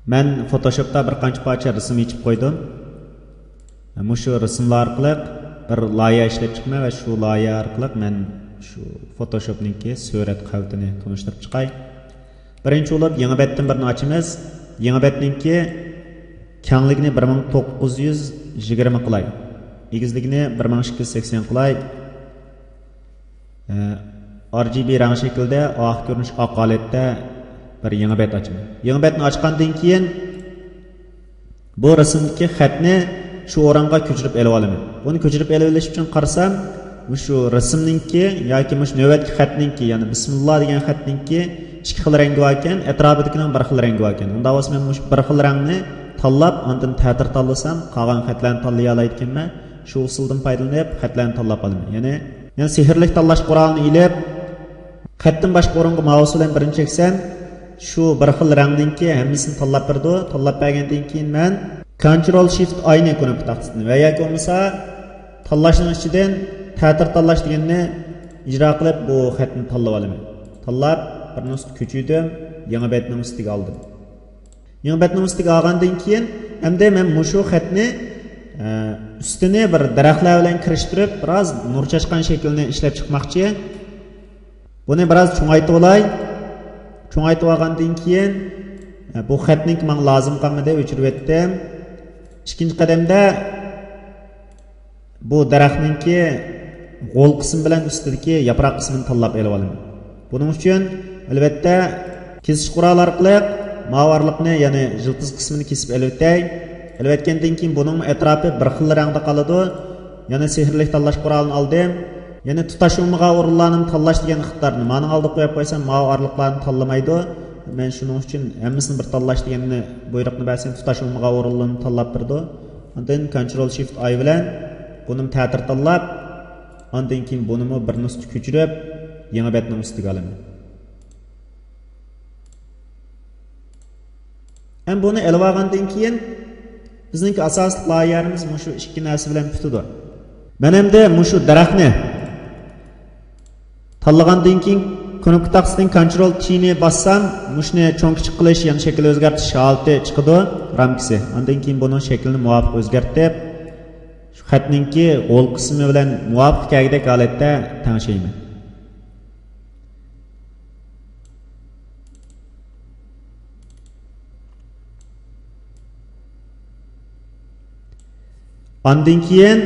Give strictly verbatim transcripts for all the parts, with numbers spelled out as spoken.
مەن فوتوشوپتا بىر قانچە پارچە رەسىم ئېچىپ قويدۇم. مۇشۇ رەسىملەر ئارقىلىق بىر لايىھە ئىشلەپ چىقىمەن ۋە شۇ لايىھە ئارقىلىق مەن شۇ فوتوشوپنىڭكى سۈرەت قەۋىتىنى تونۇشتۇرۇپ چىقاي. بىرىنچى بولۇپ يېڭى بەتتىن بىرنى ئاچىمىز. يېڭى بەتنىڭكى كەڭلىكىنى بىر مىڭ توققۇز يۈز يىگىرمە قىلاي. ئېگىزلىكىنى بىر مىڭ ئىككى يۈز سەكسەن قىلاي. ئە، ئار جى بى رەڭ شەكلىدە ئاق كۆرۈنۈش، ئاق ھالەتتە بىر يېڭى بەت ئاچىمەن. يېڭى بەتنى ئاچقاندىن كېيىن بۇ رەسىمدىكى خەتنى شۇ ئورۇنغا كۆچۈرۈپ ئېلىۋالىمەن. بۇنى كۆچۈرۈپ ئېلىۋېلىش ئۈچۈن قارىسام، مۇشۇ رەسىمنىڭكى ياكى مۇشۇ نۆۋەتتىكى خەتنىڭكى، يەنى بىسمىللا دېگەن خەتنىڭكى ئىككى خىل رەڭگى باركەن، ئەتراپىدىكىنىڭ بىر خىل رەڭگى باركەن. ئۇنداق بولسا مەن مۇشۇ بىر خىل رەڭنى تاللاپ، ئاندىن تەتۈر تاللىسام، قالغان خەتلەرنى تاللىيالايدىكەنمەن. شۇ ئۇسۇلدىن پايدىلىنىپ خەتلەرنى تاللاپ ئالىمەن. يەنى، يەنى سېھىرلىك تاللاش قورالىنى ئېلىپ، خەتتىن باشقا ئورۇنغا مائۇس بىلەن بىرنى چەكسەم، شۇ بىر خىل رەڭنىڭكى ھەممىسىنى تاللاپ بېرىدۇ. تاللاپ بەرگەندىن كېيىن مەن كونترول شىفت ئاينى كۇنۇپكا تاختىسىدىن ۋە ياكى بولمىسا تاللاشنىڭ ئىچىدىن تەتۈر تاللاش دېگەننى ئىجرا قىلىپ، بۇ خەتنى تاللاپ ئالىمەن. تاللاپ، بىر نۇسخا كۆچۈردۈم، يېڭى بەتنىڭ ئۈستىگە ئالدىم. يېڭى بەتنىڭ ئۈستىگە ئالغاندىن كېيىن، ئەمدى مەن مۇشۇ خەتنى، ئە، ئۈستىنى بىر دەرەخلەر بىلەن كىرىشتۈرۈپ، بىراز نۇر چاچقان شەكىلنى ئىشلەپ چىقماقچى. بۇنى بىراز چوڭايتىۋالاي. چوڭايتىۋالغاندىن كېيىن، ئە، بۇ خەتنىڭكى ماڭا لازىم قالمىدى، ئۆچۈرۈۋەتتىم. ئىككىنچى قەدەمدە بۇ دەرەخنىڭكى غول قىسمى بىلەن ئۈستىدىكى ياپراق قىسمىنى تاللاپ ئېلىۋالىمەن. بۇنىڭ ئۈچۈن، ئەلۋەتتە، كېسىش قورالى ئارقىلىق ماۋۇ ئارىلىقنى، يەنى يىلتىز قىسمىنى كېسىپ ئېلىۋېتەي. ئېلىۋەتكەندىن كېيىن بۇنىڭمۇ ئەتراپى بىر خىل رەڭدە قالىدۇ. يەنە سېھىرلىك تاللاش قورالىنى ئالدىم. يەنە تۇتاش ئورۇنلىغان ئورۇنلارنى تاللاش دېگەن ئىقتىدارنى مانىڭ ئالدىغا قويۇپ قويسام، ماۋۇ ئارىلىقلارنى تاللىمايدۇ. مەن شۇنىڭ ئۈچۈن ھەممىسىنى بىر تاللاش دېگەننى بۇيرۇقنى بەرسەم، تۇتاش ئورۇنلىغان ئورۇنلارنى تاللاپ بېرىدۇ. ئاندىن كونترول شىفت ئاي بىلەن بۇنىمۇ تەتۈر تاللاپ، ئاندىن كېيىن بۇنىمۇ بىر نۇسخا كۆچۈرۈپ، يېڭى بەتنىڭ ئۈستىگە ئالىمەن. ھەم بۇنى ئېلىۋالغاندىن كېيىن، بىزنىڭكى ئاساسلىق لايىھەمىز مۇشۇ ئىككى نەرسە بىلەن پۈتىدۇ. مەن ئەمدى مۇشۇ دەرەخنى تاللىغاندىن كېيىن، كۇنۇپكا تاختىسىدىن كونترول تىنى باسسام، مۇشۇنى چوڭ كىچىك قىلىش، يەنى شەكىل ئۆزگەرتىش ھالىتى چىقىدۇ، رامكىسى. ئاندىن كېيىن بۇنىڭ شەكلىنى مۇۋاپىق ئۆزگەرتىپ، شۇ خەتنىڭكى غول قىسمى بىلەن مۇۋاپىق كەلگۈدەك ھالەتتە تەڭشەيمەن. ئاندىن كېيىن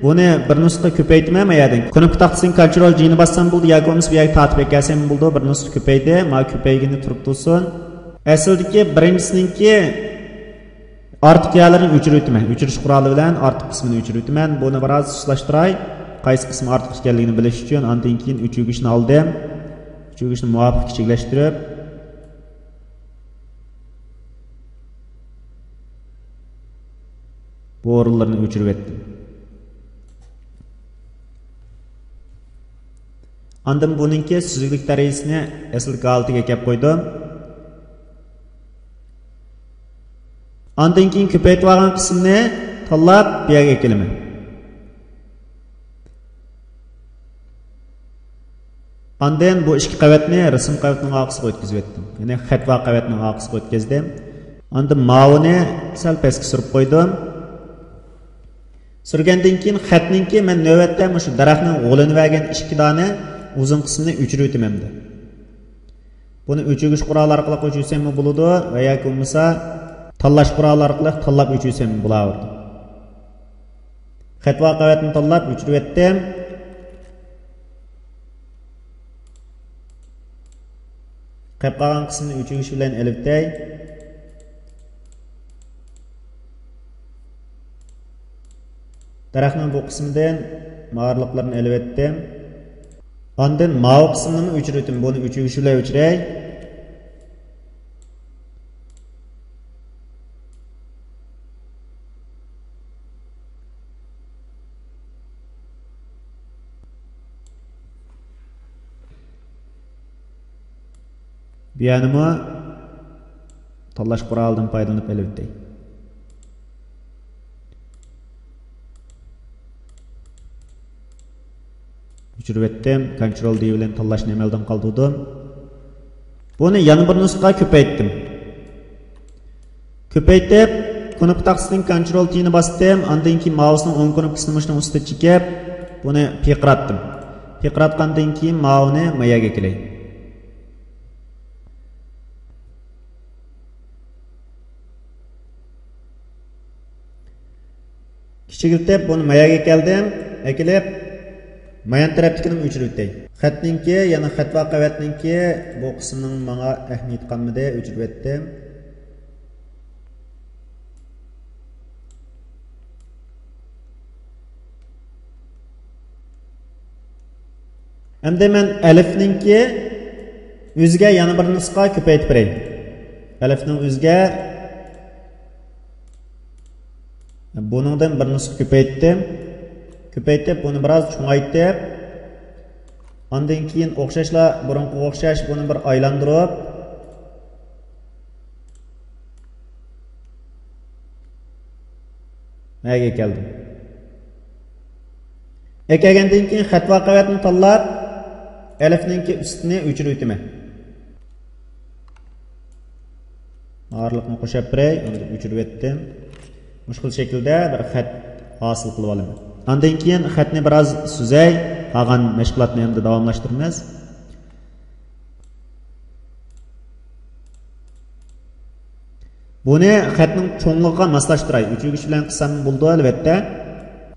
بۇنى بىر نۇسخا كۆپەيتىمەن، ما يەردىن كۇنۇپكا تاختىسىنىڭ كونترول جىنى باسسام بولىدۇ ياكى بولمىسا بۇ يەرگە تارتىپ ئەكەلسەم بولىدۇ. بىر نۇسخا كۆپەيدى، ما كۆپەيگىنى تۇرۇپ تۇرسۇن. ئەسلىدىكى بىرىنچىسىنىڭكى ئارتۇق يەرلىرىنى ئۆچۈرۈۋېتىمەن. ئۆچۈرۈش قورالى بىلەن ئارتۇق قىسمىنى ئۆچۈرۈۋېتىمەن. بۇنى بىراز سۇسلاشتۇراي. قايسى قىسمى ئارتۇق ئىكەنلىكىنى بىلىش ئۈچۈن. ئاندىن كېيىن ئۆچۈرگۈچنى ئالدىم. ئۆچۈرگۈچنى مۇۋاپىق كىچىكلەشتۈرۈپ، بۇ ئورۇنلىرىنى ئۆچۈرۈۋەتتىم. ئاندىن بۇنىڭكى سۈزۈكلۈك دەرىجىسىنى ئەسلىدىكى ھالىتىگە ئەكەپ قويدۇم. ئاندىن كېيىن كۆپەيتىۋالغان قىسمىنى تاللاپ، بۇ يەرگە ئەكېلىمەن. ئاندىن بۇ ئىككى قەۋەتنى رەسىم قەۋىتىنىڭ ئارقىسىغا ئۆتكۈزۈۋەتتىم. يەنى خەتۋە قەۋەتنىڭ ئارقىسىغا ئۆتكۈزدۈم. ئاندىن ماۋۇنى سەل پەسكە سۈرۈپ قويدۇم. سۈرگەندىن كېيىن خەتنىڭكى مەن نۆۋەتتە مۇشۇ دەرەخنىڭ غولىنى بەرگەن ئىككى دانە ئۇزۇن قىسمىنى ئۆچۈرۈۋېتىمەن ئەمدى. بۇنى ئۆچۈرگۈچ قورالى ئارقىلىق ئۆچۈرسەممۇ بولىدۇ ۋە ياكى بولمىسا تاللاش قورالى ئارقىلىق تاللاپ ئۆچۈرسەممۇ بولاۋېرىدۇ. خەتۋە قەۋەتنى تاللاپ ئۆچۈرۈۋەتتىم. قېلىپ قالغان قىسمىنى ئۆچۈرگۈچ بىلەن ئېلىۋېتەي. دەرەخنىڭ بۇ قىسمىدىن ماۋۇ ئارىلىقلىرىنى ئېلىۋەتتىم. ئاندىن ماۋۇ قىسمىنىمۇ ئۆچۈرۈۋېتىمەن. بۇنى ئۆچۈرگۈچ بىلەن ئۆچۈرەي. بۇ يەرنىمۇ تاللاش قورالىدىن پايدىلىنىپ ئېلىۋېتەي. ئۆچۈرۈۋەتتىم. كونترول دى بىلەن تاللاشنى ئەمەلدىن قالدۇردۇم. بۇنى يەنە بىر نۇسخىغا كۆپەيتتىم. كۆپەيتىپ، كۇنۇپكا تاختىسىدىن كونترول تىنى باستىم. ئاندىن كېيىن مائۇسنىڭ ئوڭ كۇنۇپكىسىنى مۇشۇنىڭ ئۈستىگە چېكىپ، بۇنى پىرقىراتتىم. پىرقىراتقاندىن كېيىن مائۇنى ماياگە كېلەي. كىچىكلىتىپ بۇنى ماياگە كەلدىم. ئەكېلىپ، مايان تەرەپتىكىنى ئۆچۈرۈۋېتەي. خەتنىڭكى، يەنى خەتۋا قەۋەتنىڭكى بۇ قىسمىنىڭ ماڭا ئەھمىيىتى قالمىدى، ئۆچۈرۈۋەتتىم. ئەمدى مەن ئەلىفنىڭكى ئۆزىگە يەنە بىر نۇسخا كۆپەيتىپ بېرەي. ئەلىفنىڭ ئۆزىگە بۇنىڭدىن بىر نۇسخا كۆپەيتتىم. كۆپەيتىپ، بۇنى بىراز چوڭايتىپ، ئاندىن كېيىن ئوخشاشلا، بۇرۇنقىغا ئوخشاش بۇنى بىر ئايلاندۇرۇپ، مەگە كەلدىم. ئەكەلگەندىن كېيىن خەتۋا قەۋەتنى تاللاپ، ئەلىفنىڭكى ئۈستىنى ئۆچۈرۈۋېتىمەن. ئارىلىقنى قوشۇپ بېرەي، ئۇنى ئۆچۈرۈۋەتتىم. مۇشۇ خىل شەكىلدە بىر خەت ھاسىل قىلىۋالىمەن. ئاندىن كېيىن خەتنى بىراز سۈزەي، قالغان مەشغۇلاتنى ئەمدى داۋاملاشتۇرىمىز. بۇنى خەتنىڭ چوڭلۇقىغا ماسلاشتۇراي. ئۆچۈرگۈچ بىلەن قىلسام بولىدۇ، ئەلۋەتتە.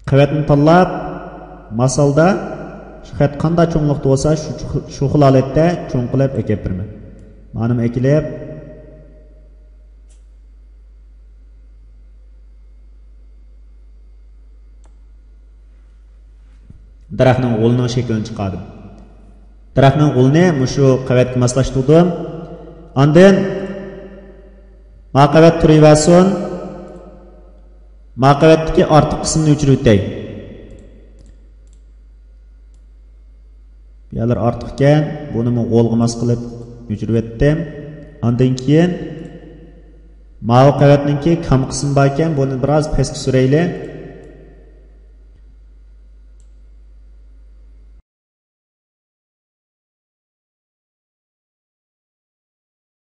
قەۋەتنى تاللاپ، ماسالدا شۇ خەت قانداق چوڭلۇقتا بولسا، شۇ، شۇ خىل ھالەتتە چوڭ قىلىپ ئەكەپ بېرىمەن. مانىمۇ ئەكېلىپ، دەرەخنىڭ غولىنىڭ شەكلىنى چىقاردىم. دەرەخنىڭ غولىنى مۇشۇ قەۋەتكە ماسلاشتۇردۇم. ئاندىن ما قەۋەت تۇرۇۋەرسۇن. ما قەۋەتتىكى ئارتۇق قىسمىنى ئۆچۈرۈۋېتەي. بۇ يەرلەر ئارتۇق ئىكەن، بۇنىمۇ غولغا ماس قىلىپ ئۆچۈرۈۋەتتىم. ئاندىن كېيىن ماۋۇ قەۋەتنىڭكى كام قىسمى بار ئىكەن، بۇنى بىراز پەسكە سۈرەيلى.